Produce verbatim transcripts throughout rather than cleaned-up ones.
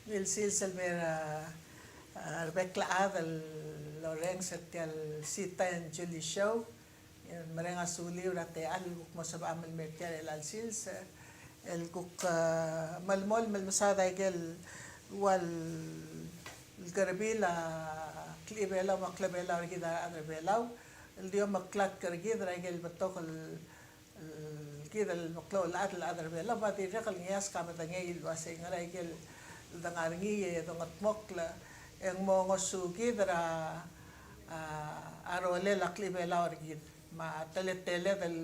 Ungil sils el mer a, a, rebek el chad el orrenges er tia el Sita and Julie Show. E mereng a suliu er a techall el kuk mo sebecham el mer tia el chelecha el sils, el kuk, a, melemolem el mesaod a ikel ua el kerebil a klechibelau me a klebelau er kid a rechad er Belau, el di omeklatk er kid er a ikel betok el el kid el meklou el chad el chad er Belau, me a dirrek el ngeasek a medengei el uasei ngera ikel dengar er ngii e dongetmokl e ng mo ngosukid er a, a rolel a klechibelau er kid. Me a teleteled el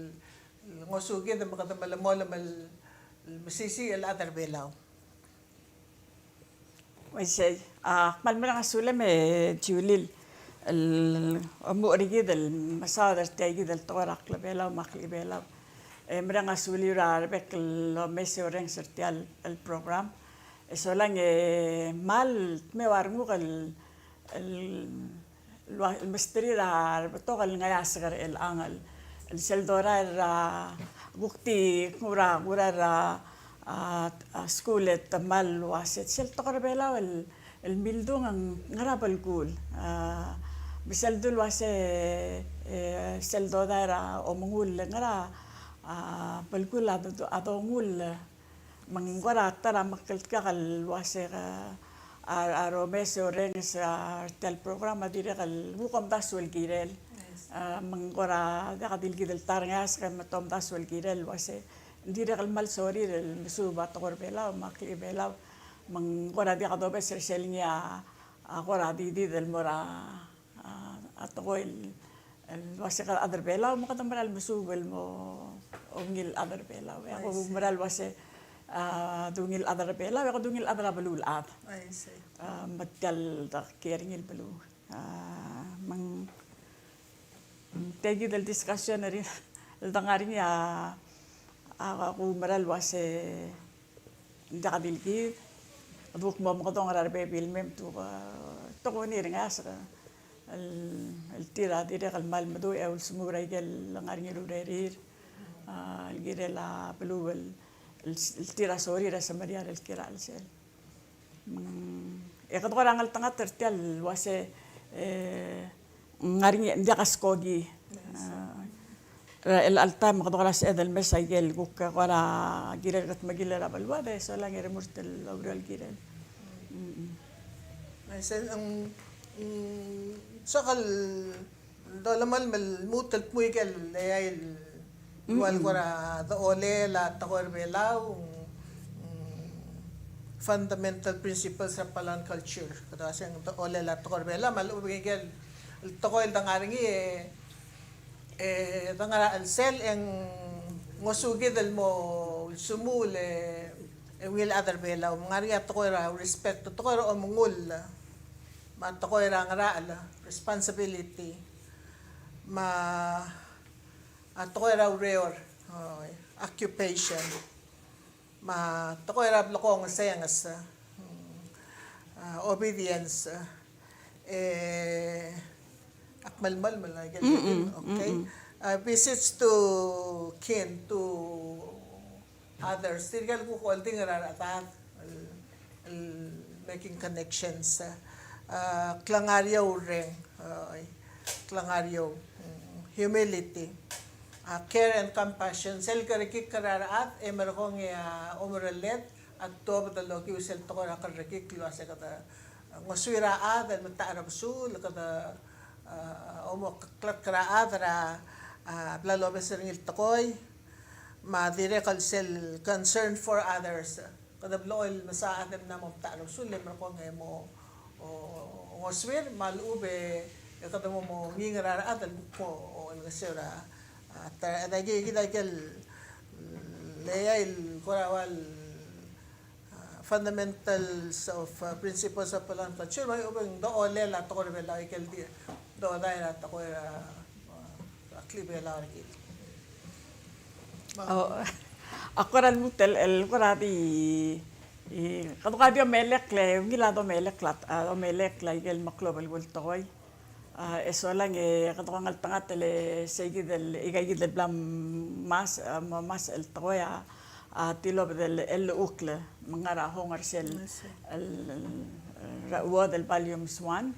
ngosukid me kede melemolem el mesisiich el chad er Belau. Uaisei, a, kmal mereng a sulem e Julie el omuchel er kid el mesaod er tia kid el tekoi er a klebelau me a klechibelau. E mereng a suliu er a rebek el omes e orrenges er tia el, el program. E solang e kmal dmeu a renguk el, el el ua, el mesterir a rebetok el ngeasek er chelechang el, el sel dorael er a kuk di kuk er a, kuk er a, a, a skuul e te kmal uase sel tekoi er a Belau el, el mildung a ngera belkul. A, me sel dul uase, e, sel dorael er a omengull el ngera, a, belkul a do, a dongull. Me ng kora ta er a mekngeltengat el uase a, a, a romes e orrenges er tia el program a dirrek el kuk omdasu el kirel. Yes. A, me ng kora diak di le kid el ta er a ngeasek me te omdasu el kirel el uase ng dirrek el kmal sorir el mesuub a tekoi er a Belau me a klechibelau. Me ng kora diak dobes er sel ngii a, a kora di di el mo er a a, a tekoi el, el uase kede chad er Belau, me kede mera el mesuub el mo ungil chad er Belau. E ak mera el uase, a, dungil chad er Belau, e ak dungil chad er a beluulechad. I see. A, me tia el de kiei er ngii el beluu. A, me ng, tia kid el discussion er ngii, el dengar er ngii a, a, ak mera el uase, Ng diak di le kid, kede kuk mo mekedong er a rebebil el mei me te kuk, e, tokuni er a ngeasek el, el tir a dirrek el kmal meduch e ulsemuul er a ikel ngar er ngii el urerir, a, el kirel a beluu el, el, el tir a sorir a semeriar el kiei er a chelsel. Mm, e kede kora ngeltengat er tia el uase, e, ng ngar er ngii, ng diak a skoki. Yes. A, er a chelecha el taem me kede kora sebeched el mes a ikel kuk kora kirel el kutmeklii er a beluad e solang e remurt el oureor el kirel. Mm. Aisei, ng, ng soak el dolemolem el lmuut el dmu ikel eai el ua el kora dolel a tekoi er a Belau, mm, fundamental principles er a Palau culture. Kede uase ng dolel a tekoi er a Belau, me a lechub e ng ikel tekoi el dengar er ngii e, e, dengar er a chelsel e ng ngosukid el mo ulsemuul e, e ungil chad er a Belau. Me ng ngar er ngii a tekoi er a respect, tekoi er a omengull, me a tekoi er a ngerachel, responsibility, me a a tekoi er a ureor, oi, occupation, me a tekoi er a blekongesenges, mm, a, obedience, e, ak melemolem el, okay. Mm-mm, okay. Mm-mm. A, visits to kin, to others, tirke el kuk oldingel er a rechedad, el, el making connections, a, klengar er a urreng, a, klengar er a, mm, humility, a, care and compassion, sel kerekikl er a rechad, e merekong e a omerelled a tuobed el okiu sel tekoi er a kerrekikl el uase kede ngosuir a chad el metacherbesul, kede, a, omeklatk er a chad er a, a, bla lobes er ngii el tekoi, me a dirrek el sel concern for others. Kede blechoel el mesa a chad el mla mo metacherbesul e merekong e mo, o, ngosuir, me a lechub e kede mo, mo ngii er a rechad el kuk mo, o, olengeseu er a, a, ta, a, kid, kid a ikel, mm, eai el kora ua el, a, fundamentals of, a, principles of Palau culture, me a lechub e ng dolel a tekoi er a Belau, ikel di, dodael a tekoi er a, a, a klechibelau er kid. O, a kora lmuut el, el kora di, e, kede kora di omelekl, e, ungil a domelekl a, a, domelekl a ikel meklou el belkul tekoi. A, e solang e kede kora ngeltengat el, e, sei kid el, ika kid el bla mames, a, mo mames el tekoi a, a tilobed el, el llechukl, me ng ngar er a honger sel, el, el, er a chuodel volumes one,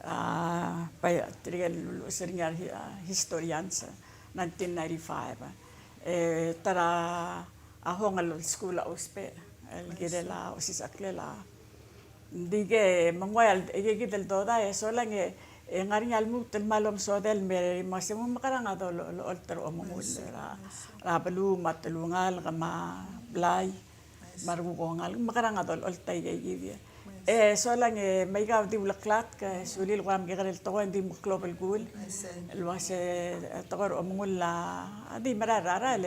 a, bai, tirke el luches er ngii a, hi-, a, historians, nineteen ninety-five. E, ta er a, a honger el skuul a ousbech, el kirel a osisecheklel a Ng di ke menguaiu el, e, kid el dodai, e solang e, e ngar er ngii a lmuut el kmal omesodel el mei er a, me se ng mekerang a dol-, dol-, olecholt er a omengull er a, er a beluu me a telungalek me a blai me a rekuk ongalek, mekerang a dol-, olecholt a ikei kid. E solang e me aika di uleklatk, e sulir el kora mekekerei el tekoi, ng di meklou a belkul el uase, e, tekoi er a omengull a di merael er a rael,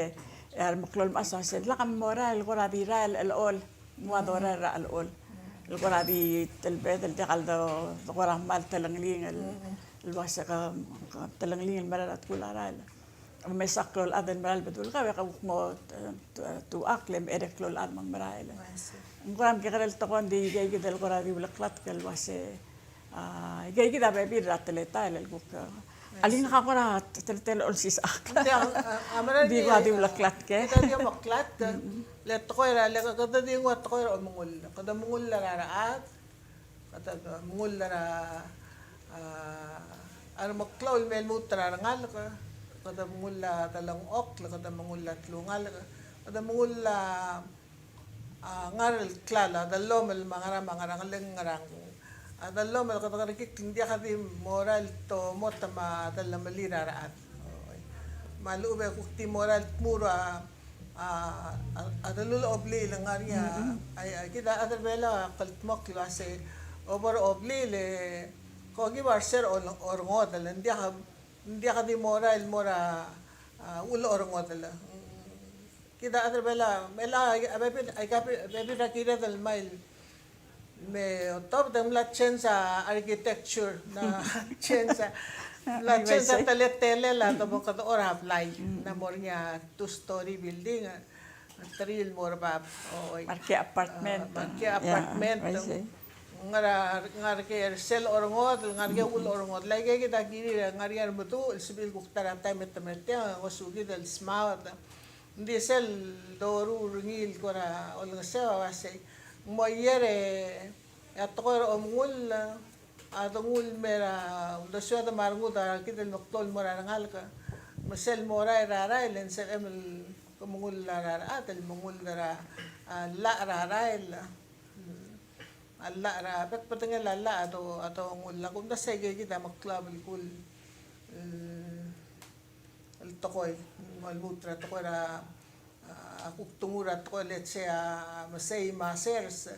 e a remeklou el mechas a uase lak morael el kora di rael el chol. Ng ua dorael er a chelechol. El kora di telbed el diak el do, do kora kmal telengelingel el, el uase ke, ke telengelingel el merael er a tkul a rael. Me se a klou el chad el merael el bedul kau e ke kuk mo, e, tu-, tuchakl e mechei a klou el chad me ng merael. Ng kora mekekerei el tekoi, ng di ikei kid el kora di uleklatk el uase A, ikei kid a bebil er a teletael el kuk, a, alingak a kora teletel olsisechakl. Ng di a, a, a mera, di kora di uleklatk e. Kede di omeklatk, le tekoi er a, le kede di nguu a tekoi er a omengull. Kede mengull er a rechad, kede mengull er a, a, a remeklou el me lmuut er a rengalek, kede mengull a delengchokl, kede mengull a telungalek, kede mengull a A ngar er a klalo, a dellomel me a ngerang, me a ngerang, le ngerang. A dellomel kede kerekikl, ng diak di morael el tomot me a dellemelir a rechad. Me a lechub e kuk di morael el tmuu a, a, a, a delul a blil el ngar er ngii a, a, a, kid a chad er a Belau a kldmokl el uase, obo er a blil e, ko ki ua er se er a ol-, orengodel, ng diak, ng diak di morael el mo er a, a, uchul a orengodel. Kid a chad er a Belau, me a, a bebil, aika bebil er a kired el mei el me otobed e ng mla change a architecture, ng mla change a, ng mla change a teletelel a debo kede ora blai, ng mo er ngii a two story building, a three el mo er bab, oi. Me a rokui a apartment. A, me a rokui a apartment. Ngar er a, ngar er a sel orengodel, ngar er a uchul a orengodel. Aike kid a kirir, ngar er ngii a remeduch el sebechir el kuk ta er a taem e te me er tiang, ngosukid el smaod. Ng di sel doruul er ngii el kora olengeseu a uasei, ng mo er e a tekoi er a omengull a denguu el mei er a uldesued me a rengud er kid el meklou el mo er a rengalek. Me sel morael er a rael e ng sebechem el kemengull er a rechad el mengull er a, a, llach er a rael. A llach er a, bek bedengel a llach a do, a dongull. A kumdasu e ikei kid a meklou a belkul el el tekoi, me lmuut er a tekoi er a, a, kuk denguu er a tekoi, let's say, a, mesei me a sers,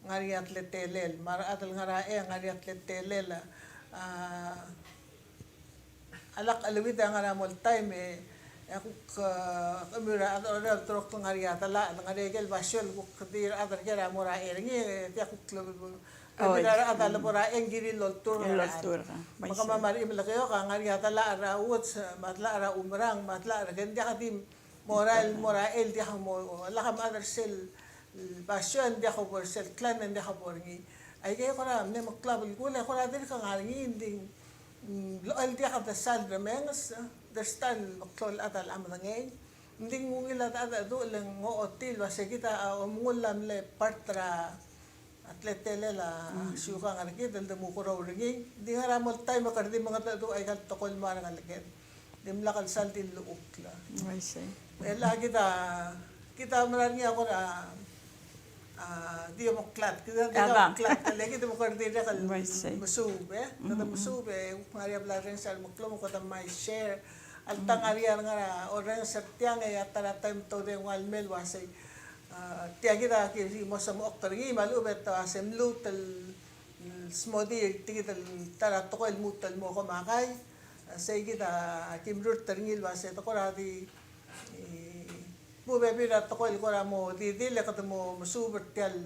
ngar er ngii a teletelel, me a rechad el ngar er a, e, ngar er ngii a teletelel, a, a lak cheleuid a ngar er a mo el taem e, e kuk, a, kemiu er a rechad el dorokl ngar er ngii a delach, ngar er ngii a ikel basio el kuk di rechad er ker a mo er a chei er ngii, e, tia kuk le Kemiu er a rechad a lebo er a chei e ng kirir el olturk er a rechad. Me kemam a rechim el keok a ngar er ngii a delach er a uots, me a delach er a umerang, me a delach er a, ke ng diak di morael, morael, diak mo, lak mad er sel basio e ng diak bo er sel klan e ng diak bo er ngii. Aike kora mle meklou a belkul e kora dirk ngar er ngii, ng di, mm, el diak de sal remenges, de style el meklou el chad a lemedengei. Ng di ng ungil a, a, a, du le ng ochotii el uase kid a omengull a mle part er a a teletelel a siukang er kid el de mukeroul er ngii. Di ngar er a mo el taem e kede di mengedecheduch aika el tekoi el mo er a ngeleked. Dimlak el sal di llechukl. I see. El a kid a, kid a mera er ngii a kora, a, di omeklatk, kid a di omeklatk, le kid a mo kora dirrek el mesuub, e. Kede mesuub, e, kuk ngar er ngii a bla rrenges er a remeklou, me kede mei share. Alta ngar er ngii a ngar er a orrenges er tiang, e a ta er a taem te oudengua el mei el uasei A, tia kid a ki mo semechokl er ngii me a lechub e te uase mluut el smodii tia kid el ta er a tekoi el lmuut el mo komakai. A, sei kid a ki mrurt er ngii el uase te kora di, e, mo bebil er a tekoi el kora mo di, di le kede mo mesuub er tia el,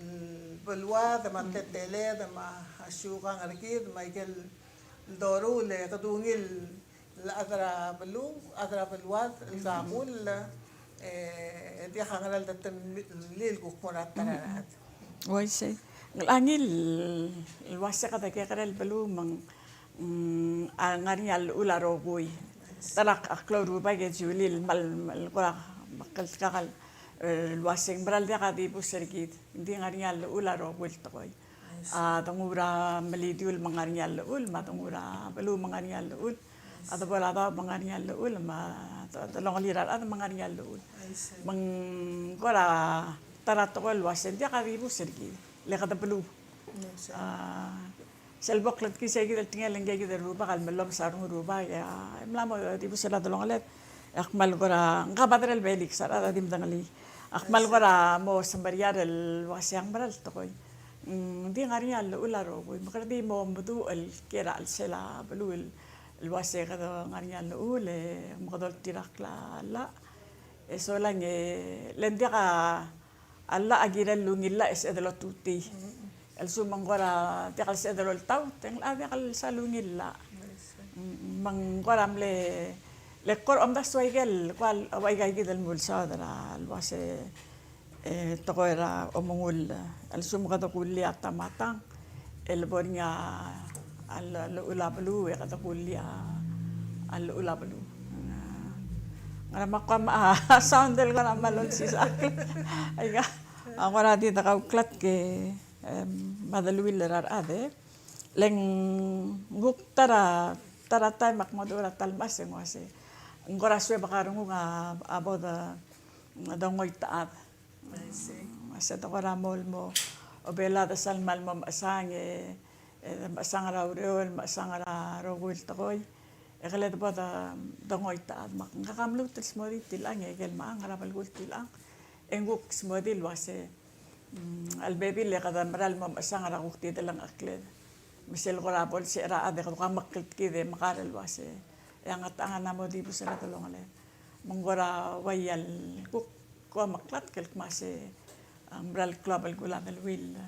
el beluad me a teleteled me a siukang er kid me aike el doruul e kede ungil el chad er a beluu, chad er a beluad, el kakull, e, e diak a ngera el detemellii el kuk mo er a ta er a rechad. Uaisei. Ng chelechang el uase kede kekerei el beluu me ng, mm, a ngar er ngii a llechul a rokui. Ta er a klou el rubak e Julie el kmal, el kora mekltkak el el uasei ng mera el diak a dibus er kid, ng di ngar er ngii a llechul a rokui el tekoi. A denguu er a melidiul me ng ngar er ngii a llechul, me a denguu er a beluu me ng ngar er ngii a llechul. A debo er a daob me ng ngar er ngii a llechul, me a delongelir a rechad me ng ngar er ngii a llechul. Me ng kora ta er a tekoi el uasei ng diak a dibus er kid, le kede beluu. A, sel bo kletkii sei kid el tekingel ngike kid el rubak el mellomes a rengul rubak, e a, e mla mo dibus er a delongeled, e ak kmal kora, ngka a padre el Felix, a rechad a di medengelii. Ak kmal kora mo semeriar el uasei ng mera el tekoi. Mm, ng di ngar er ngii a llechul a rokui, me kede di mo meduch el kiei er a chelsel a beluu el, el uasei kede ngar er ngii a llechul, e me kede oltirakl a llach. E solang e, le ng diak a a llach a kirel el ungil llach e sebeched el otutii. El lsekum me ng kora diak el sebeched el oltaut, e ng locha diak el sal ungil llach. Me ng kora mle, le kora omdasu a ikel, kua, ua ika kid el mulsaod er a luasei, e, tekoi er a omengull, el lsekum kede kullii a tamatang el bo er ngii a llechul a beluu, e kede kullii a llechul a beluu. Ngera me ak kora sound el kora mal olsisechakl. Aika, a kora di dekauklatk e, em, me a deleuill er a rechad e. Le ng kuk ta er a, ta er a taem ak mo dechor er a ta el mechas e ng uasei, ng kora suebek a renguk a bo de, de ngoit a chad. Me se te kora mo el mo, Belau a sal mal mo mechesang e, e mechesang er a ureor, mechesang er a rokui el tekoi. E kele de bo de, de ngoit a chad me ngak a mluut el smodii tilechang e ikel mechang er a belkul tilechang. E ng kuk smodii el uasei, mm, a lebebil e kede meral mo mechesang er a kuk di delengchekled. Me sel kora bo lsecher a chad e kede kuk a mekletkid e mekar el uasei, e a ngatang a mo dibus er a delongeled. Me ng kora ua ia el kuk kuk meklatk el kmo se, a, ng mera el klou a belkul a deleuill. A,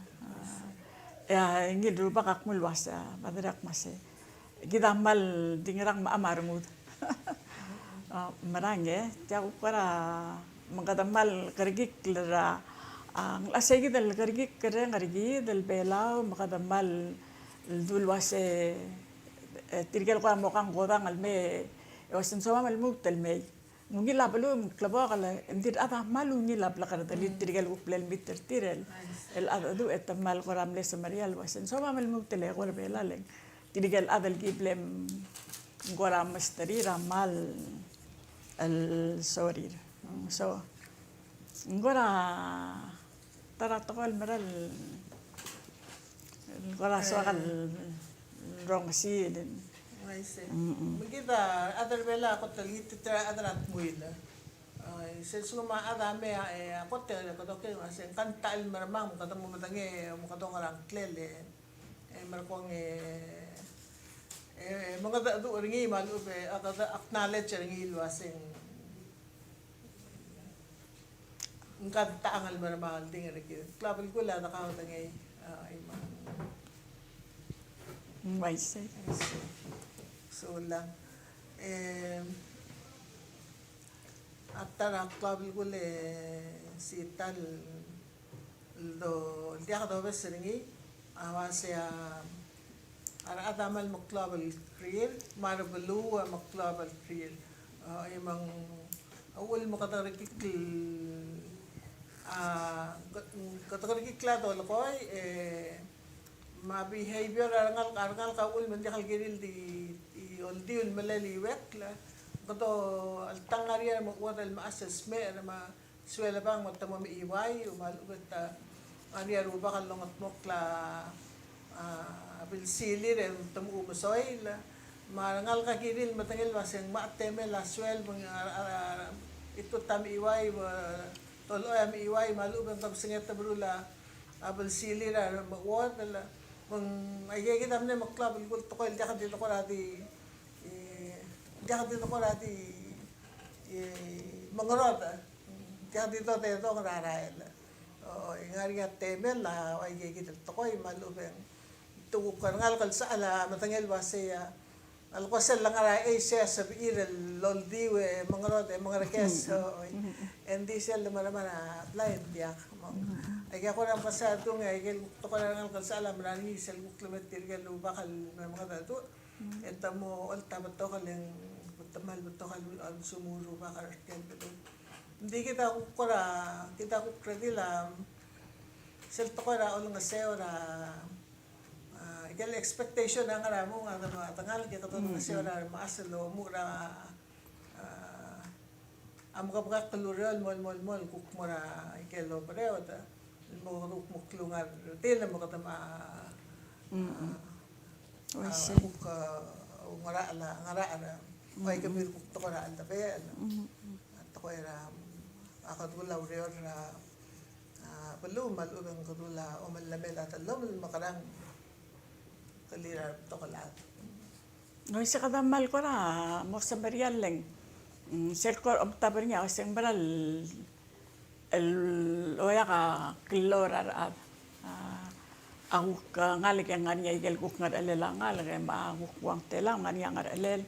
e a ngii el rubak a kmo el uasei, a, padre a kmo se, kid a kmal di ngerang me a kmal rengud. A, merang e, tia kuk kora me kede kmal kerekikl er a, a, ng locha sei kid el kerekikl er ngii er kid el Belau, me kede kmal dul uasei, e, tirke el kora mo kangkodang el mei, e uasei ng somam el lmuut el mei. Ng ungil a beluu me ng klebokel, e ng di rechad a kmal ungil a blekerdelir tirke el kuk ble lmit er tir el, el cheldecheduch e te kmal kora mle semeriar el uasei ng somam el lmuut el eko er Belau e le ng tirke el chad el ki ble ng kora mesterir a kmal el sorir. So, ng kora ta er a tekoi el mera el, el kora soak el rongesii. Uaisei. Mm-mm. Me kid a chad er Belau a kot el ngii, te, te chad er a dmuil. A, sel lsekum a chad a mei, e, a kot e, kede oker el uasei, ng kangtachel el mermang, me kede mo medengei, me kede ngar er a ngklel, e, e merekong e, e, mengedecheduch er ngii me a lechub e, a kede acknowledge er ngii el uasei ng kangtachel el mermang el di ngar er kid. Klou a belkul a dekaudengei, a, imang. Uaisei. Uaisei. Sulang. E, a ta er a klou a belkul e sel ta el do, el diak dobes er ngii, a uasei a, a rechad a kmal meklou a blil, me a rebeluu a meklou a blil. A, e me ng, a uchul me kede kerekikl, a, ke-, kede kerekikl a dolekoi, e, me a behavior a rengalek, a rengalek a uchul me ng diak el kirir el di, di oldiu el melel iuekl, kede oltang ngar er ngii a remechuodel el mechas el smecher me a suelebang me te mo mechiuaiu, me a lechub e te ngar er ngii a rubak el longetmokl a, a, blsilir e te mo omesoil. Me a rengalek a kirir el medengei el uasei ng mla temel a sueleb, me ng, a, a, a, itut a mechiuaiu, e, tolechoi a mechiuaiu, me a lechub e ng kebesengei e te meruul a, a blsilir a remechuodel. Me ng, aikakid a mle meklou a belkul el tekoi el diak di dekora di, e, diak di dekora di, e, mengerodech. Diak di dodedong er a rael. O, e ng ngar er ngii a temel a, ua ikakid el tekoi me a lechub e ng, te kuk a rengalek el sechal a medengei el uasei a, a leko sel lengar er a eis e a sebechir el oldiu e mengerodech e mengerekes, o, e ng di sel de meremang a blai e ng diak. Me ng, aika kora mesa a tung e aike el kuk tekoi er a rengalek el sechal a mera er ngii sel kuk leme tirke el rubak el me mengedecheduch. E te mo olt a betok el, te kmal betok a lsekum rubak er tia el beluu. Ng di kid a kuk kora, kid a kuk redil a sel tekoi er a olengeseu er a, a, ikel expectation a ngar er a mong a, a, a dengalek e kede olengeseu er a remechas el omuchel er a, a, a mekebekakl el ureor el mo, mo, mo kuk mo er a ikel oberaod, el mo kuk mo klou a ngar er tir el mo kede mo, a, a, kuk, a, ngerachel, ngerachel er a, bai kemiu el kuk tekoi er a cheldebechel. A tekoi er a, a kedul a ureor er a, a, beluu me a lechub e ng kedul a omellemel a dellomel el mekerang kelir a rebetok el chad. Ng uaisei kede mal kora mo semeriar el ng, mm, sel kora omtab er ngii a uaisei ng mera el, el oeak a klou er a rechad. A, a kuk, a, ngalek e ng ngar er ngii a ikel kuk ngerechelel a ngalek, e me a kuk ua ng telang, ng ngar er ngii a ngerechelel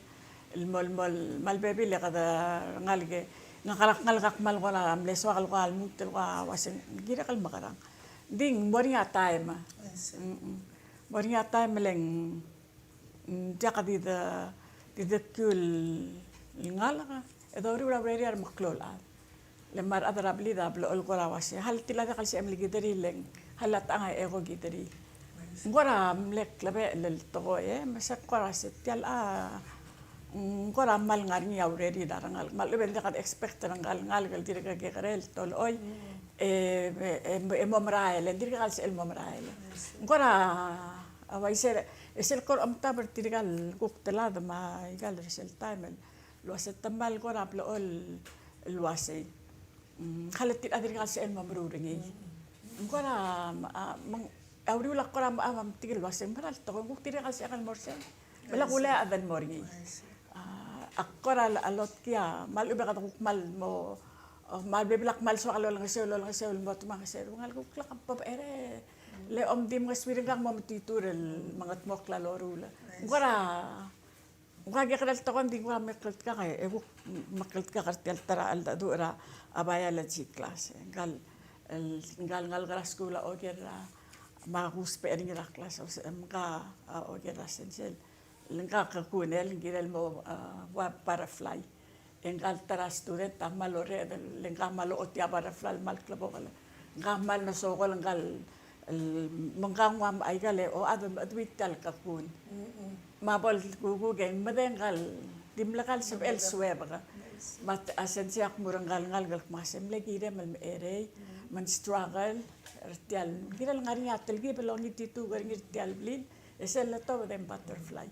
el mo, el mo, me a lebebil e kede ngalek e, ngak a ngalek a kmal kora mle soak el kora lmuut el kora uaisei ng kirek el mekerang. Ng di ng mo er ngii a taem. Mm-mm. Mo er ngii a taem el ng, mm, diak di de, di de kiu el ngalek e douriul a urerir a remeklou el chad. Le me a rechad er a blid a blechoel kora uaisei, hal tilecha diak el sebechem el kid er ngii, le ng hal a techang e ko kid er ngii. Ng kora mle klebechel el tekoi, e me se ng kora se tia el, a, ng kora mal ngar er ngii a urerir a rengalek. Me a lechub e ng diak de expect er a rengalek el dirk kekerei el tolechoi e, e, e mo merael, e ng dirkak el sebechel el mo merael. Ng kora, a uaisei, e sel kora omtab er tirka el kuk telad me aika el er sel taem el uasei te mal kora blechoel el uasei, mm, hal tir a dirkak el sebechel el mo meruul er ngii. Ng kora, a, me ng, a uriul a kora me, a, metik el uasei ng mera el tekoi, ng kuk dirkak el sebechek el mo er sei. Me a kulei a chad el mo er ngii. A, a kora a lotkii a, me a lechub e kede kuk mal mo, o, me a lebebil a kmal soak el olengeseu, el olengeseu, el mo dmak el se er a rengalek, kuk lak a bebecherei. Le omdi mengesuir ngak el mo metitur el mengedmokl a loruul. Ng kora, ng kora kekerei el tekoi, ng di ng kora mekletkak, e kuk mekletkak er tia el ta er a cheldecheduch er a biology class. Ngka el, el, ngka el ngalek er a skuul a oker er a, me a kusbech er ngii er a class, o se, ngka a oker er a sensei. Le ngka a kekun el ng kirel mo, a, ua butterfly. E ngka el ta er a student a kmal orreched, le ngka a kmal ochotii a butterfly el kmal klebokel. Ngka a kmal mlo sokol ngka el, el, me ngka a nguu a, aika el, o, a, a, a, tia el kekun. Me a bo el kukuk e ng medengei el di mle kmal sebechel el suebek. Me a sensei a kmu er ngka el ngalek el kmo a se mle kirem el mecherei, me ng struggle er tia el, kirel ngar er ngii a telkib el ongitituk er ngii er tia el blil, e sel letobed e ng butterfly.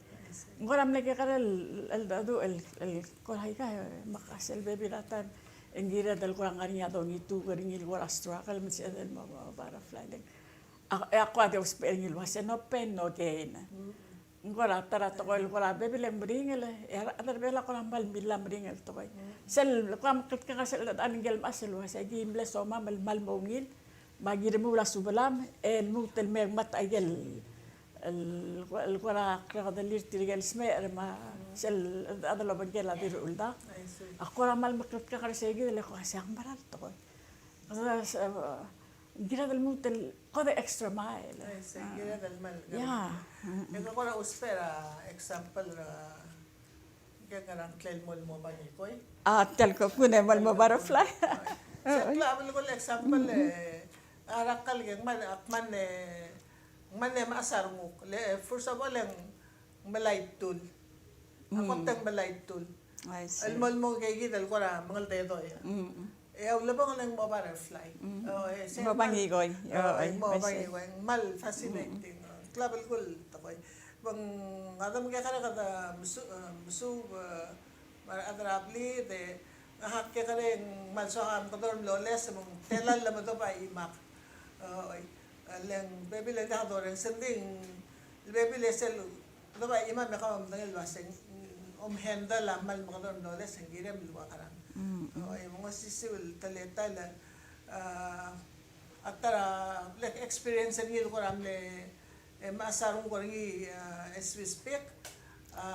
Ng kora mle kekerei el, el, el, el, el kora aika, e, me a sel bebil er a taem e ng kired el kora ngar er ngii a dongituk er ngii el kora struggle, me ng sebeched el mo butterfly. Le ng, a, e a kora di ousbech er ngii el uasei no pain, no gain. Ng kora ta er a tekoi el kora bebil e ng meringel, e a rechad er a Belau a kora kmal millai a meringel el tekoi. Sel kora mekletkak er sel, a, ngike el mechas el uasei aki mle somam el kmal mo ungil, me aki remuul a subelam, e lmuut el me ngmat aike el, el, el kora klekedellir tirke el smecher me a sel, a, obengkel a di ruuldak. A kora kmal mekletkak er sei kid el kora se ng mera el tekoi. Ng kired el lmuut el go the extra mile. Ai, se kired el kmal. Ya. E ke kora ousbech er a example er a, ke ngerang tia el mo, mo bangikoi. A, tia el kekun e mo, mo butterfly. Se kora belkul example e, a rakel ke ng kmal, ak kmal, e, ng kmal mechas a renguk. Le, first of all, e ng melai a tul. A kot e ng melai a tul. Ai, se. El mo, el mo ngke kid el kora mengeldedoi. E a ulebongel e ng mo butterfly. O, e, se mo bangikoi. O, e, mo bangikoi. Ng kmal fascinating. Ng klou a belkul el tekoi. Me ng, a chad me kekerei kede mesu, e, mesuub, e, me a rechad er a blid, e, ngak a kekerei ng kmal soak a mekedong el mlo oles, me ng tela el lemedobech a chimak. O, e, le ng bebil e diak dorrenges, ng di ng, le bebil e sel dobech a chimam e kau a medengei el uasei, mm, om handle a kmal mekedong el doles e ng kirem el ua kerang. Mm, mm. O, e, me ng osisiu el teletael, a, a ta er a, like, experience er ngii el kora mle, e, mechas a renguk er ngii, a, as we speak. A,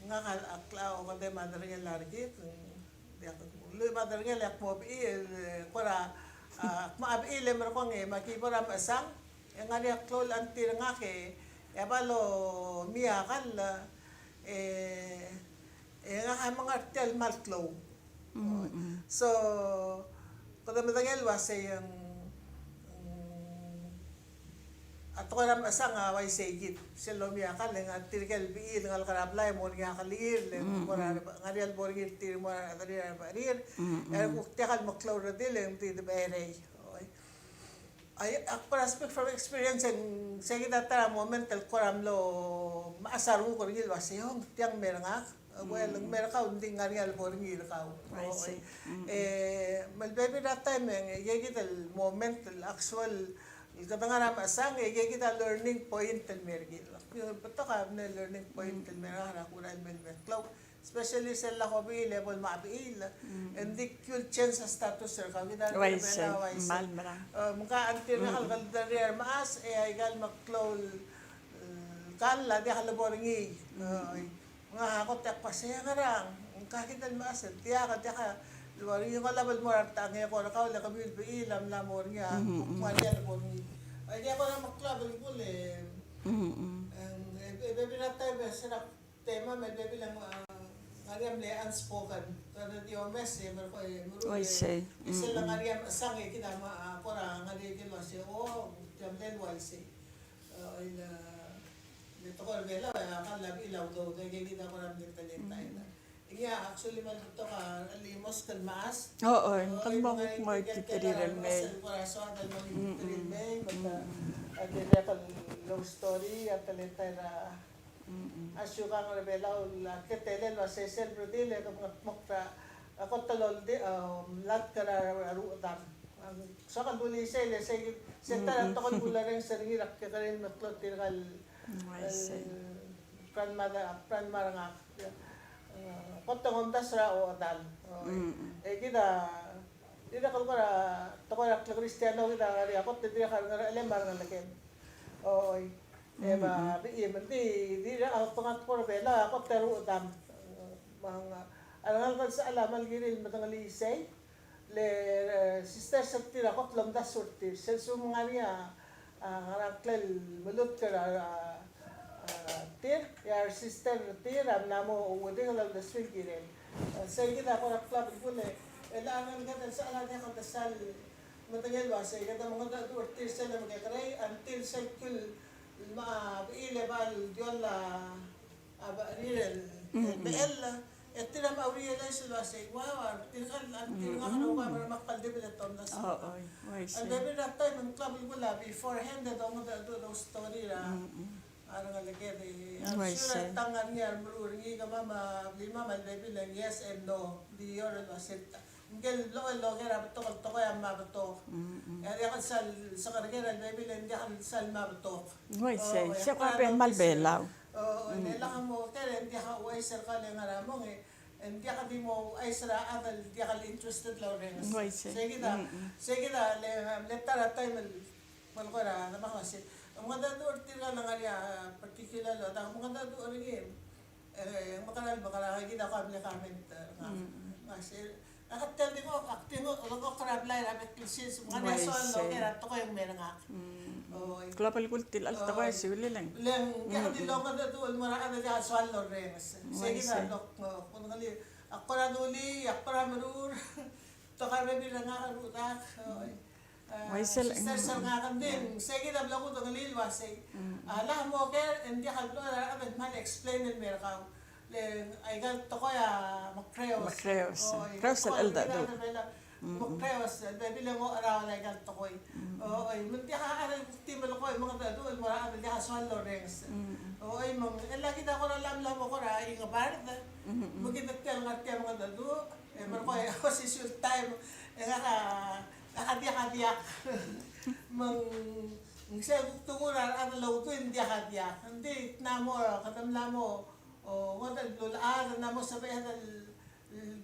ngak a, a, a, okedei me a derengel a rekik, mm, Diak, lluich me a derengel e ak mo bechil, e, kora, a, ak mo bechil e merekong e, me aki bo er a mechesang, e ngar er ngii a klou el auntie er ngak e, e a bo lomii a kall, e, e ngak a menga er tia el kmal klou. Mm, mm. So, kede medengei el uasei ng, mm, a tekoi er a mechesang a uaisei kid. Sel lomii a kall e ng tirke el bechil el ngalek er a blai e mo er ngii a kelir, le ng mo er a, ngar er ngii a lebo er ngii er tir el mo er a rechederir a rebecherir. E a kuk diak el meklou el redil e ng di debecherei. Oi. Ai, ak kora speak from experience, e ng se kid a ta er a moment el kora mlo mechas a renguk er ngii el uasei, o, ng tiang me er ngak. Well, ng me er kau, ng di ngar er ngii a lebo er ngii er kau. I see. Oi. Mm. E, me a lebebil er a taem e ng, e kid el moment el actual, el kede ngar er a mechesang, e kid a learning point el me er kid. Betok a mle learning point el me er ngak er a kuk merael el me klou. Especially sel lak a bechiil e bo el mla bechiil. Mm. Ng di kuk change a status er kau, kid a, uaisei, Belau, uaisei. Kmal merang. E, me ng ka until ngak a kuk di er a mechas, e aika el meklou el, e, kall a diak lebo er ngii. Mm. E, ngak a kot e ak uasei, ngerang, ng ka kid el mechas, diak, diak lebo er ngii, ng olab el mo er a ta, ng ko er kau, le kemiu el bechiil a mla mo er ngii a, mm, mm, kuk ngar er ngii a lebo er ngii. Aika kora meklou a belkul e, mm, mm, e, e, e, bebil er a taem e se er a tema me a bebil a, a, ngar er ngii a mle unspoken. Kede di omes e, me ko e, meruul e. Uaisei. E sel, mm, ngar er ngii a mechesang e kid a mo, a, kora ngar er ngii a ikel uasei, o, tia mle uaisei. E, el, e, le tekoi er a Belau, e, a kall a bechiil a udoud, e kid a kora mle teletael. Mm. Ngii a actually me a lebetok a limosk el mechas. O, o, ng kmal mo kuk mo ikiterir el mei. Kora soad el mo ikiterir el mei, me a, a dirrek el long story, a teletael a Mm-mm. A siukang er a Belau el teletelel el uasei sel redil e ke mengetmokl er a kot el oldingel, um, latk er a rechedam. Soak el dulii sei le sei, se ta er a tekoi el kulerrenges er ngii er a kekerei el meklou tirka el, mm, el grandmother, grandma er ngak. Uh, kot el omdasu er a ochedal. Oi. Mm-mm. E kid a, dirrek el kora tekoi er a klekristiano kid a ngar er ngii a kot e dirrek el ngar er a chelem me a rengeleked. Oi. E me a, mm-mm, bechiil, me ng di, di a, a, tekoi er a Belau a kot er a rechedam. Me ng, a rengalek el sechal a kmal kirir el medengelii sei, le, e, sisters er tir a kot el omdasu er tir. Sel lsekum ng ngar er ngii a, a, ngerang, ngklel melutk er a, a, a, tir, e a resister er tir a mla mo ouedingel a uldesuir el kirel. E, sei kid a kora klou a belkul e, e le a rengalek el sechal a diak el desal medengei el uasei, kede mengedecheduch er tir sel lemekekerei, until sel kul me a bechiil e bai el dioll a, a becherir el, mm-mm, el mechell, e tir a mo realize el uasei, wow, a tirka el, a tirka el, mm-mm, ua me a remark el di bla tomdasu. O, oi, oi, a sei. Bebil er a taem e ng klou a belkul a beforehand e dongedecheduch el story er a, mm-mm, a rengeleked e, I'm sure, oi, sei, a tang ngar er ngii a remeruul er ngii, kemam a blimam a lebebil e ng yes and no, di or el uasei ta. Ngike el blechoel el oker a betok el tekoi a mla betok. Mm, mm. E a diak el sal sekerker a lebebil e ng diak el sal mla betok. Uaisei, o, e se ko a kora be kmal Belau. O, mm, e le lak mo oker e ng diak a ouchais er kau el ngar er a mong e, e ng diak di mo ouchais er a chad el diak el interested el orrenges. Uaisei. Sei kid a, mm, mm, sei kid a le, le ta er a taem el, me ko er a, me ko er a se. Mengedecheduch er tirka el ngar er ngii a particular el, ta mengedecheduch er ngii. E, me kora, me kora, kid a ko a mle comment er ngak. Mm. Me se, ak tia di ngok, ak di ngok, ngok er a blai er a bek el sils, me ng ngar er ngii a soal el oker a tekoi el me er ngak. Mm. Oi. Klou a belkul tia el tekoi, oi, se uli leng. Leng, diak di longedecheduch el mo er a chad el diak el soal el orrenges. Sei kid a lok, o, kuk ngelii, ak kora dulii, ak kora meruul, betok a bebil er ngak a rechad, oi. A, uaisei, sister, mm, se ngak a di, sei kid a bla kudengelii el uasei. Mm. A, lak mo oker, e ng diak el blechoel a rechad el kmal explain el me er kau. Le aika el tekoi a mekreos. Mekreos. Oi, mekreos el cheldecheduch. Mm, mm. Mekreos, bebil e ng ocherau aika el tekoi. Mm. Oi, me ng diak a chad el kuk di melekoi, mengedecheduch el mo er a chad el diak a soal el orrenges. Mm, mm. Oi, me ng, e le kid a kora mla mo kora ingebard. Mm, mm. Me kid a tia el ngar tia el mengedecheduch. E, me ko e, osisiu el taem, e ngak a, ngak a diak a diak. Me ng, ng se kuk tekoi er a rechad el oudui e ng diak a diak. Ng di, ng mla mo, kede mla mo, o, ngodech el beluulechad, ng mla mo sebechel el,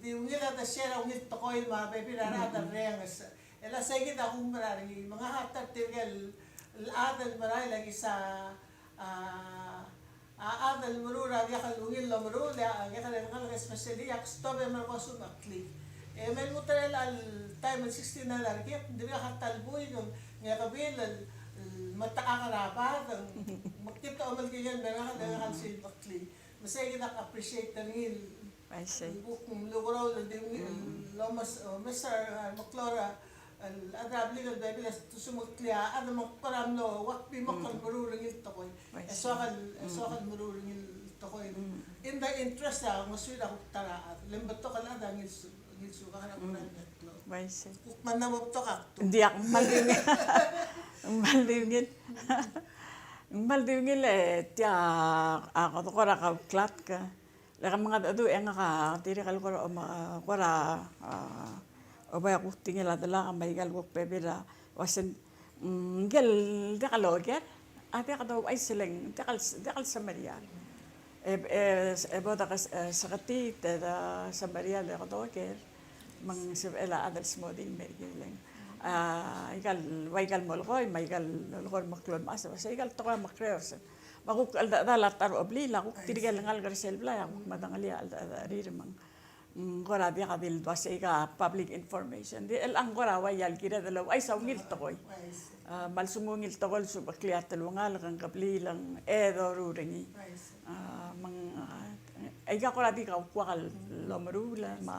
di ungil a de share a ungil tekoi me a bebil er a rechad el orrenges. E le sei kid a kumerang er ngii, me ngak a ta er tirke el, el chad el merael a kisa, a, a chad el meruul a diak el ungil el omeruul, e a kekerei el ngalek, especially ak stop e me ko smecheklii. E me lmuut er chelecha el taem el sixty-nine a rekik, ng dirkak a ta el buik, ng ngekebil el, el metechakl er a bad, me kid a omelekingel me ngak, ngak a smecheklii. Me sei kid a ak appreciate er ngii el I see. Kuk mlo kora el di, mm, el omes, omes a, a, meklou er a, el chad er a blik el bebil a stu smeklii a chad me ng kora mlo ua kbimokl el meruul er ngii el tekoi. I see. E soak el, e soak el meruul er ngii el tekoi. Mm. In the interest a ngosuir a kuk ta er a chad. Le ng betok el chad a ngilsu, ngilsu kora, kora el meklou. I see. Kuk mla mo betok a kdu. Ng diak, ng kmal di ungil. Ng kmal di ungil. Ng kmal di ungil e tia a, a, kora kauklatk. Le ke mengedecheduch e ngak a dirrek el kora, kora, a, oba e kuk tingel a delak me aika el kuk bebil a uasei, mm, ngike el diak loker a diak douchais e le ng diak el, diak el semeriar. E, e, e bo de, e, seketii e de semeriar e diak doker. Me ng sebechel a chad el smodii el mer kid el, a, aika el, ua aika el molekoi me aika el lolekoi el meklou el mechas, se aika el tekoi a mekreu se Me a kuk cheldechedechal a ta er a obliil a kuk tirke el ngalek er sel blai a kuk medengelii a cheldechedechir me ng, mm, kora diak di le dua sei ka public information. Di el ng kora ua ia el kired el ouchais a ungil tekoi. A, me a lsekum ungil tekoi el subeklii a telungalek, ng kebliil, ng e doruul er ngii. A, me ng, a, aika kora di kaukuak el omeruul me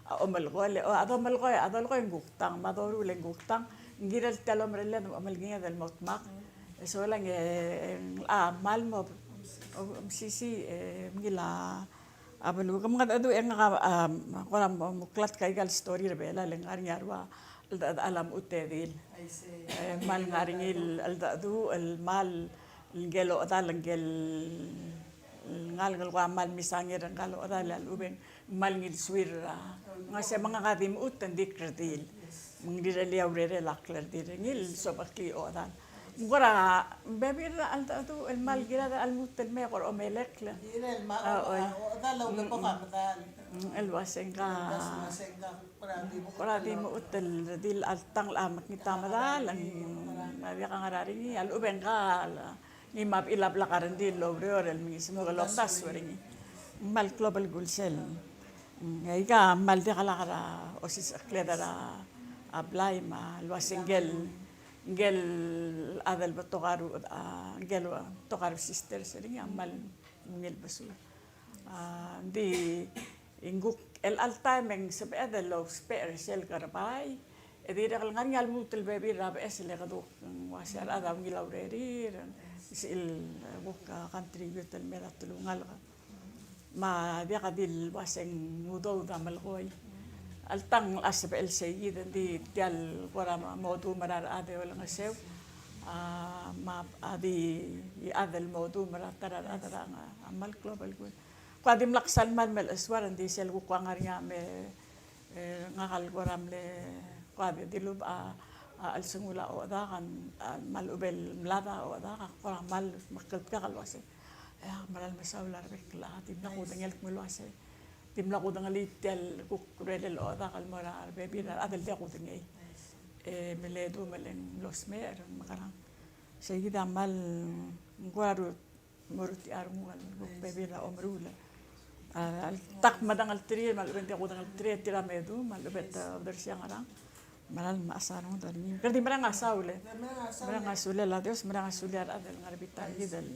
a omelekoi, o, a domelekoi, a dolekoi ng kuk tang, me a doruul e ng kuk tang. Ng kirel tia el omerelled me a omelekinged el mo dmak. E solang e, a, kmal mo, o, mesisiich, e, mngil a, a beluu. Ke mengedecheduch e ngak a, a, kora mo, mo klatk aika el story er a Belau, le ngar er ngii a rua cheldechedechal a mechut e dil. E, kmal ngar er ngii el cheldecheduch, el kmal, ngike el ochedal, ngike el ngalek el kora kmal misanger, ngike el ochedal a lechub e ng kmal ngilsuir er a, ng uase me ngak a di mechut e ng di kredil. Me ng rirellii a urerel a klerdir er ngii el sobeklii a ochedal. Me kora bebil er a cheldecheduch el kmal kired a lmuut el mei e kora omelekl. A, oi. Mm, el uase ngka, kora di mechut el redil a tang el mekngit a medal, ng diak a ngar er ngii, a lechub e ngka ngii me a bechil a blak a rengrir el oureor el mengiis me ng kmal omdasu er ngii. Ng kmal klou a belkul sel. Mm, aika kmal diak lak er a osisechekled er a blai me a le uase ngike el, ngike el chad el betok a ru, a, ngike el betok a ru sisters er ngii a kmal ungil besul. A, ng di ng kuk el chelecha el taem e ng sebeched el ousbech er sel kerebai, e dirrek el ngar er ngii a lmuut el bebil er a beches el kede kuk, mm, uase a rechad a ungil a urerir, sel kuk, a, contribute el mei er a telungalek. Me a diak di le uase ng udoud a melekoi. Alta ng locha sebechel sei kid, ng di tia el kora mo, mo dum er a rechad e olengeseu. A, me a di chad el mo dum er a ta er a rechad er a, a kmal klou a belkul. Kuk a dimlak sal kmal melechesuar, ng di sel kuk ua ngar er ngii a me, e, ngak el kora mle, kuk a di, dilubech a, a chelsengul a ochedak, a, me a lechub el mlad a ochedak, a kora kmal mekngeltengat el uase, e, ak meral mesaul a rebek el chad, dimlak kudengei el kmo el uase, dimlak kudengelii tia el kuk urerel ochedak el mo er a rebebil er a rechad el diak kudengei. E, me le dum el ng mlo smecher, mekerang. Sei kid a kmal, ng kora ru mo rutich a renguk el kuk bebil a omeruul. A, a ltak medengelterir, me a lechub e ng diak kudengelterir, tir a me dum, me a lechub e te odersii a ngerang. Meral mechas a rengud er ngii. Kede di mereng a saul e. Mereng a saul. Mereng a sulel a Dios, mereng a sulel a rechad el ngar er a bita er kid el.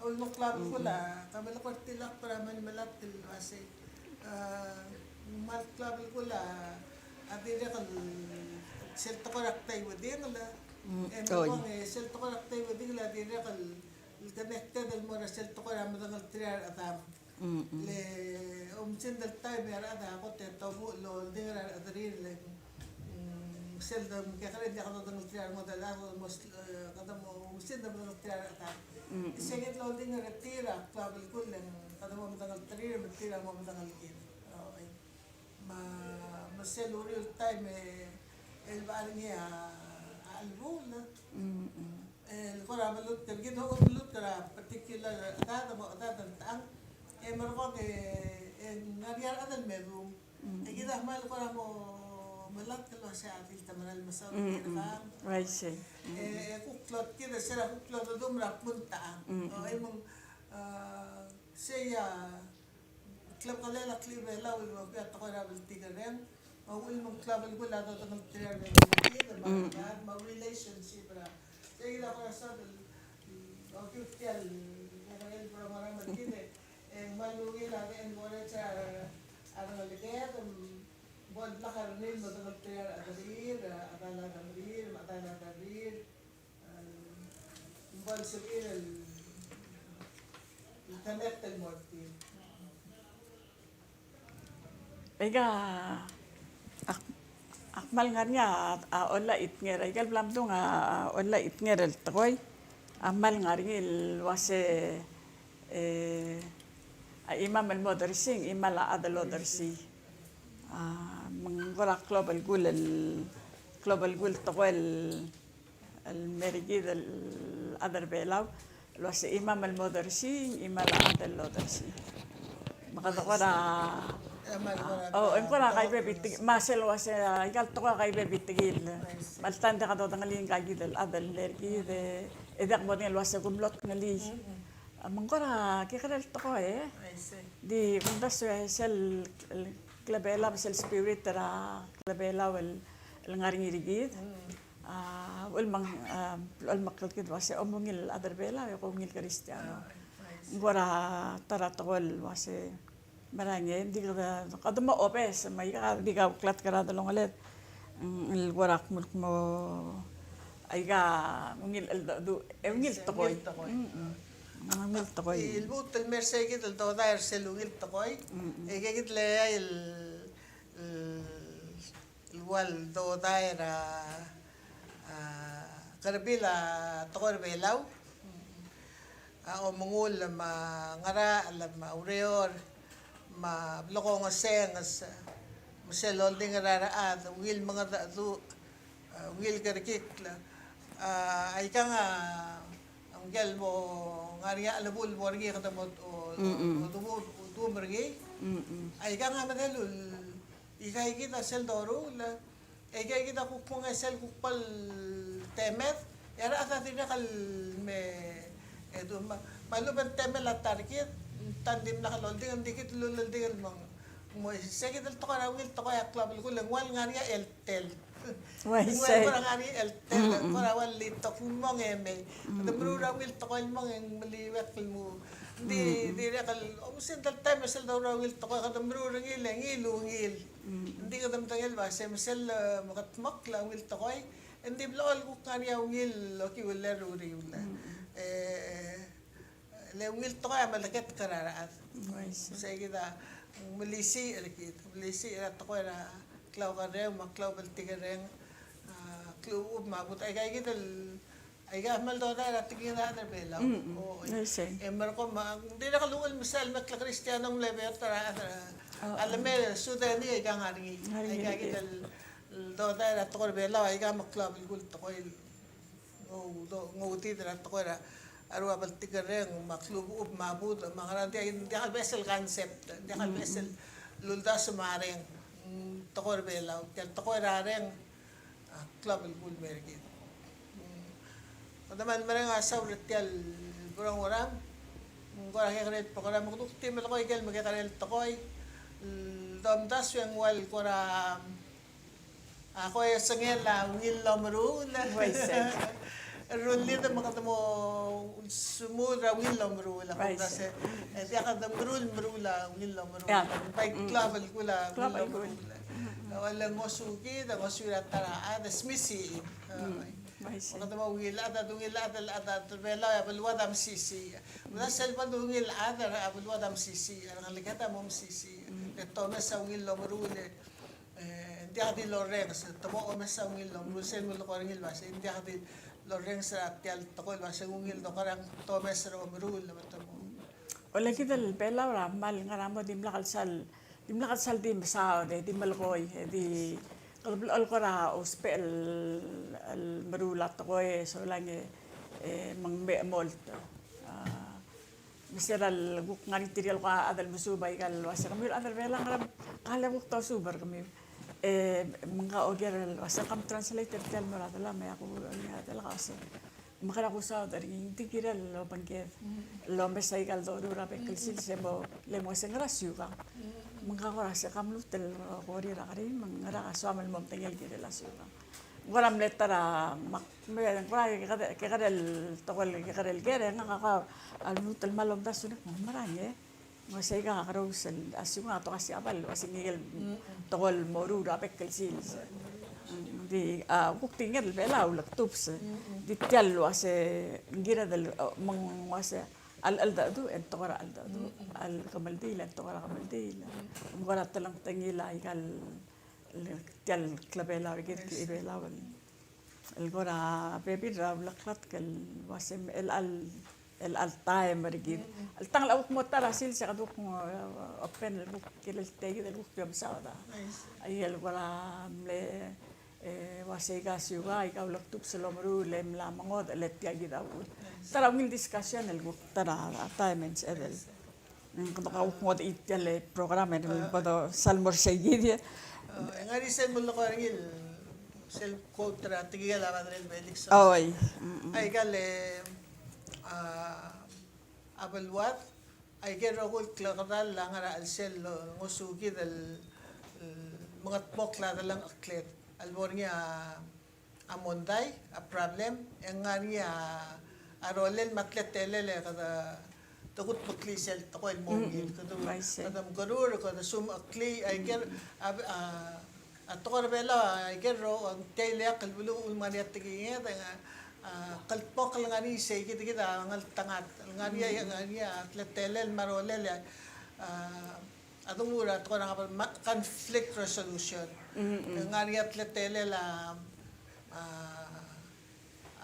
Uldesuel a belkul a, ka belkul a tilak er a melemelatk el uasei. A, kmal klou a belkul a, a dirrek el sel tekoi er a ktai uedingel. Mm, e, oi. Me kong, e, sel tekoi er a ktai uedingel a dirrek el el connected el mo er a sel tekoi er a medengelterir a rechedam. Mm, mm. Le omsend el taem e a rechad a kot e tomuchel el oldingel a rechederir le, mm, sel de mekekerei e ng diak dodengelterir a rengud el chad, kede mo, e, kede mo omsend el medengelterir a rechedam. Mm, mm. Sei kid el oldingel er tir a klou a belkul e ng kede mo medengelterir me tir a mo medengelkid. Oi. Me, me sel uriul el taem e, el bo er ngii a, a chelebuul. Mm, mm. El kora meluut er kid, kora meluut er a particular chedad, mo chedad el tang. E merekong e, e ng ngar er ngii a rechad el me dum. Mm. E kid a kmal kora mo melatk el uasei a di le te meral mesaul er kid. Mm, mm. I see. Mm. E, e kuk klou kid, e sel kuk klou dum er a kmo ng tang. Mm, mm. O, e me ng, a, sei a, Klebekelel a klebelau el mo er a tekoi er a bltikerreng. Me a uchul me ng klou a belkul a dodengelterir a rebebil er kid, me a, mm, me a relationship er a. Sei kid a kora soak el, okiu tia el, el program er kid, e ng kmal ungil A rengelekel, mm, bo el blak a rengrir el mo dengelterir a rechederir, a chedal a rengrir, me a chedal a rengrir, mm, bo el sebechir el, el connect el mo er tir. Aika, ak, ak kmal ngar er ngii a, a, ollachitnger, aika el bla mdung a, a, ollachitnger el tekoi, a kmal ngar er ngii el uase, e, a chimam el mo odersii, ng chimal a chad el odersii. A, me ng kora klou a belkul el, klou a belkul el tekoi el el mer kid el chad er Belau, el uase chimam el mo odersii, chimal a chad el odersii. Me kede kora, o, ng kora kaibebitek, me sel uase, a, ikal tekoi a kaibebitek el. Me alta ng diak dodengelii ngka kid el chad el mer kid, e, e diak modengei el uase kumlot ngelii. Me ng kora kekerei el tekoi, e. Di kumdasu e sel, el klebelau, sel spirit er a klebelau el, el ngar er ngii er kid. A, uchul me ng, a, uchul me ng kid uase, omungil el chad er Belau, e kungil Kristiano. Ng kora ta er a tekoi el uase, merang e, ng di kede, kede mo obes, me aika di kau klatk er a delongeled, mm, el kora kmo, kmo, aika, ungil, el, du, e ungil tekoi. Ungil tekoi. Mm, mm. Ungil tekoi. Di lmuut el mer sei kid el dodai er sel ungil tekoi. Mm, mm. E kid el, el, el el ua el dodai er a, a, kerebil a tekoi er a Belau. A omengull me a ngerachel me a ureor me a blekongesenges me sel oldingel a rechad, ungil mengedecheduch, a, ungil kerekikl. A, aikang a, a ngike el mo ngar er ngii a chelebul el mo er ngii kede mo, o, o, duum er ngii. Aikang a medal el Ikaikid a sel doruul, e ikaikid a kuk mong e sel kuk bal temed, e a rechad a dirrek el me, e du, me a, me a lechub e ng temel a ta er kid, ng ta el dimlak el oldingel, ng di kid el uleldingel el mong. Mo, se kid el tekoi er a ungil tekoi a klou a belkul e ng ua el ngar er ngii a eltel. Uaisei. Ng ua el ngar er ngii a eltel, kora ua el litok el mong e mei. Kede meruul er a ungil tekoi el mong e ng meliuekl el mong. Ng di, dirrek el, omusin tel taem e sel doruul er a ungil tekoi, kede meruul er ngii el, ngii el ungil. Ng di kede medengei el uase me sel, e, mekedmokl a ungil tekoi, e ng di blechoel kuk ngar er ngii a ungil el okiu el uriul. E, le ungil tekoi a meleketek er a rechad. Uaisei. Sei kid a melisiich er kid, melisiich er a tekoi er a klaukerreu me a klaubeltikerreng, a, klechubechub me a budech, aika kid el Aika a kmal dodai er a tekinged a rechad er a Belau. Mm, mm. O, e. Yes, e. E merekong me ng dirrek el uchul me sel mekl a Kristiano a mle beot er a rechad er a, a leme Sudani aika ngar er ngii. Ngar er ngii. Aika kid el, el dodai er a tekoi er a Belau, aika me a klou a belkul el tekoi el, o, do, ng outid er a tekoi er a, a rua beltikerreng, me a klechubechub me a budech, me a ngerang, ng diak, ng diak el beches el concept, ng diak el beches el uldasu me a reng, mm, tekoi er a Belau, tia el tekoi er a reng, a klou a belkul el mer kid. Mm. Kede kmal mereng a saul er tia el program. Mm, kora kekerei el program, kede kuk di melekoi ikel mekekerei el tekoi. Mm, domdasu e ng ua el kora, a, kora sengel a ungil el omeruul. Uaisei. Rullid me kede mo smooth er a ungil el omeruul. Uaisei. E diak kede meruul, meruul a ungil el omeruul. Ia. Bai klou a belkul a ungil el omeruul. Klou a belkul. Ua le ngosukid, ngosukid er a ta er a chad, smisichii. Mm, uaisei. Me kede mo ungil chad, a ungil chad, el chad er a Belau a beluad a mesisiich. Me a sel bo el ungil chad a beluad a mesisiich, a rengeleked a mo mesisiich. Mm. E te omes a ungil el omeruul, e, e, ng diak di lorrenges, te mo omes a ungil el omeruul, sel melekoi er ngii el uase, ng diak di lorrenges er a tia el tekoi el uase ng ungil dokerang, te omes er a omeruul, me te mo. Ole kid el Belau er a kmal ngar er a mo dimlak el sal Dimlak el sal di mesaod e di melekoi, e di kede blechoel kora ousbech el, el meruul a tekoi e solang e, e, me ng mei a chemolt. A, me se er a le kuk ngar er ngii tirke el kuk chad el mesuub aika el uase kemiu el chad er a Belau a ngera, ka le kuk tosuub er kemiu. E, me ngak a oker el uase kam translate er tia el mo er a Belau me a ku, a Belau a uase Me kede kuk saod er ngii, ng di kirel el obengked el omes aika el doruul er a bek el sils e mo, le mo se ngera siukang. Me ng kora se kam lmuut el kora er a kerim, me ngera soam el mo medengei el kirel a siukang. Ng kora mle ta er a, me ng kora kekerei, kekerei el tekoi el, kekerei el ker e ngak a kora lmuut el kmal omdasu el kmo merang e Ng uaisei a kerous el, a siukang a tekoi er a Siabal, el uase ngike el tekoi el moruul er a bek el sils. Ng di, a, kuk tekinged el Belau el lektubs. Di tia el uase, ng kired el, o, me ng uase, a cheldecheduch e ng tekoi er a cheldecheduch, a kemeldiil e ng tekoi er a kemeldiil. Me ng kora telengtengil aika el, el, tia el klebelau er kid, klebelau el, el kora bebil er a uleklatk el uase el, el, el taem er kid. El tang el kuk mo ta er a sils e kede kuk, e, open el kuk kirel tia kid el kuk di omsaod a. Ai el kora mle, e, uaisei a siukang, aika el lektubs el omeruul e mla mengodech el tia kid a uchul. Ta er a ungil discussion el kuk ta er a taem e ng sebeched el. Mm, kede kuk ngodech tia el program e ng bo dosal mo er seikid. E, ng ngar er ngii sel mlo ko er ngii el sel quote er a tekingel a Padre Felix. Oi. Mm, mm. Aika el, a, a beluad, aike el rokui el klekedall a ngar er a chelsel el ngosukid el, el mengedmokl a delengchekled. A lebo er ngii a a mondai, a problem, e ng ngar er ngii a rolel me a teletelel e kede, te kutmeklii sel tekoi el mo ungil. Kede, kede mekerur, kede sumecheklii, aike el, a, a, a tekoi er a Belau, aike el rokui, tia el ileakl el beluu el ngar er ngii a tekinged, e ng, a, kldmokl el ngar er ngii seikid kid a ngeltengat, el ngar er ngii, ngar er ngii a teletelel me a rolel, a, a donguu er a tekoi er a ngar er a conflict resolution. Mm, mm. Ng ngar er ngii a teletelel a, a,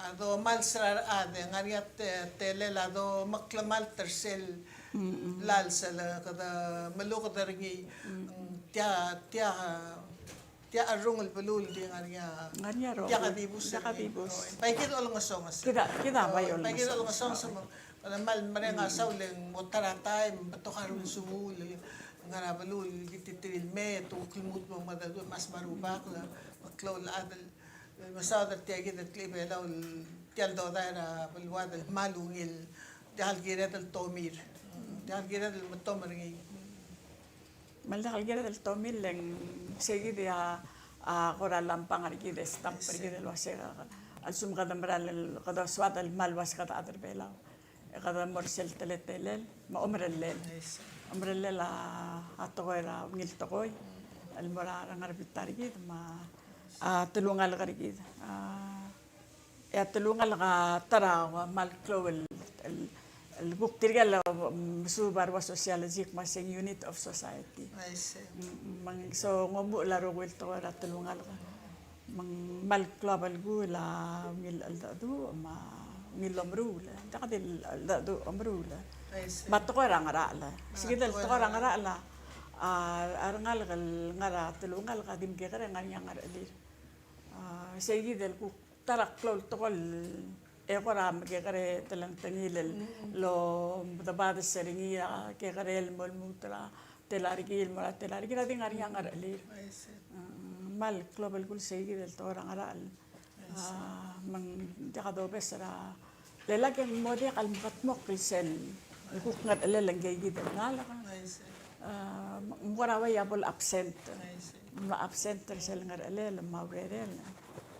a domals er a rechad, e ng ngar er ngii a te-, telel a domeklemalt er sel, mm, mm, lals el kede meluked er ngii. Mm. Tia, tia, tia a rrungel beluu el di ngar er ngii a, ngar er ngii a rokui. Tia a dibus, tia a dibus. Bai kid olengesonges. Kid a, kid a bai olengesonges. Bai kid olengesonges. Kede kmal mereng a saul e ng mo ta er a taem, betok a rengul semuul el ngar er a beluu el di titiriu el mei, e te kuk lmuut el mo mengedecheduch e mas me a Rubak el, me a klou el chad el, el mesaod er tia kid el klechibelau el tia el dodai er a beluad el kmal ungil, diak el kired el tomir, diak el kired el metom er ngii. Me ng diak el kired el tomir le ng seikid a, a kora lampang er kid e stamp er kid el uase a lsekum kede mera el kede soad el kmal uase kede chad er a Belau, e kede mo er sel teletelel me a omerellel. Omerellel a, a tekoi er a ungil tekoi el mo er a rengar er a bita er kid me a, a telungalek er kid. A, E a telungalek a ta er a kmal klou el, el, el kuk tirke el, mm, mesuub a rua sociology el kmo se ng unit of society. I see. Mm, me ng so ng omuchel a rokui el tekoi er a telungalek. Me ng kmal klou a belkul a ungil cheldecheduch me a ungil omeruul. Diak di cheldecheduch, omeruul. I see. Me a tekoi er a ngerachel. Sei kid el tekoi er a ngerachel a, a rengalek el ngar er a telungalek a di mekekerei e ng ngar er ngii a ngerechelir. A, sei kid el kuk ta er a klou el tekoi el, e kora mekekerei e telengtengil el, mm, lomedebades er ngii a kekerei el mo lmuut er a tela er kid el mo er a tela er kid a di ngar er ngii a ngerechelir. I see. Mm, kmal klou a belkul sei kid el tekoi er a ngerachel. I see. A, me ng diak dobes er a, le lak e ng mo diak el mekedmokl sel kuk ngerechelel ngikei kid el ngalek. I see. A, ng kora uai a bo le absent. I see. Me a absent er sel ngerechelel me a urerel.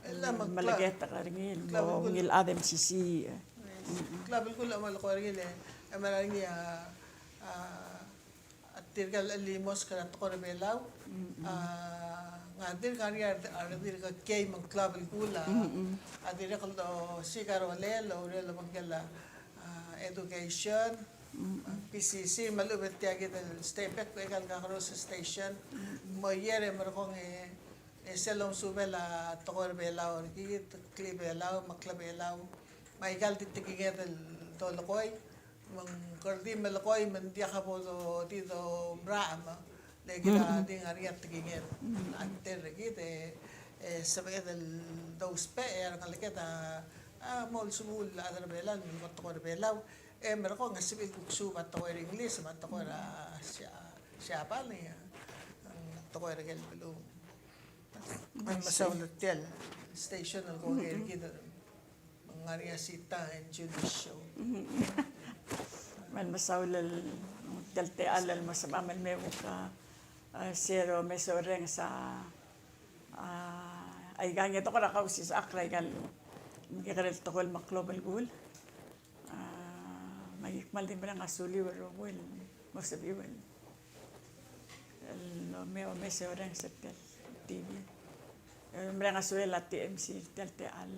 Meleketek er ngii el mo ungil chad e mesisiich. Klou a belkul a mo lekoi er ngii le, e mera er ngii a, a, tirka el chelimosk er a tekoi er a Belau. A, ng dirk ngar er ngii a, a dirk kiei me ng klou a belkul a, a dirrek el osiik a rolel, el ourel obengkel a, a, education, P C C, me a lechub e tia kid el Steinbach, aika el kakerous el station, mo er ngii e merekong e, e sel omesubel a tekoi er a Belau er kid, klechibelau, me a klebelau, me aika el di tekinged el dolekoi, me ng kora di melekoi me ng diak a bo do, di do merael, me le kid a di ngar er ngii a tekinged. A enter er kid e, e sebeched el dousbech e a rengeleked a, a mo lsemuul a chad er a Belau, el melekoi a tekoi er a Belau. E merekong e sebechir el kuk suub a tekoi er a English me a tekoi er a Sia-, Siabal, e, tekoi er a ikel beluu. Me ng mesaul er tia el station el kongei er kid, me ng ngar er ngii a Sita and Julie show. Me ng mesaul el, tia el techall el mo sebecham el me kuk, a, share e mesorrenges a, a, aika el tekoi er a Kausisechakl er aika el mekekerei el tekoi el meklou a belkul. A, me aki kmal di mereng a suliu el rokui el mo sebechiu el, el me, me se orrenges er tia el T V. E mereng a sueleb a T M C er tia el techall.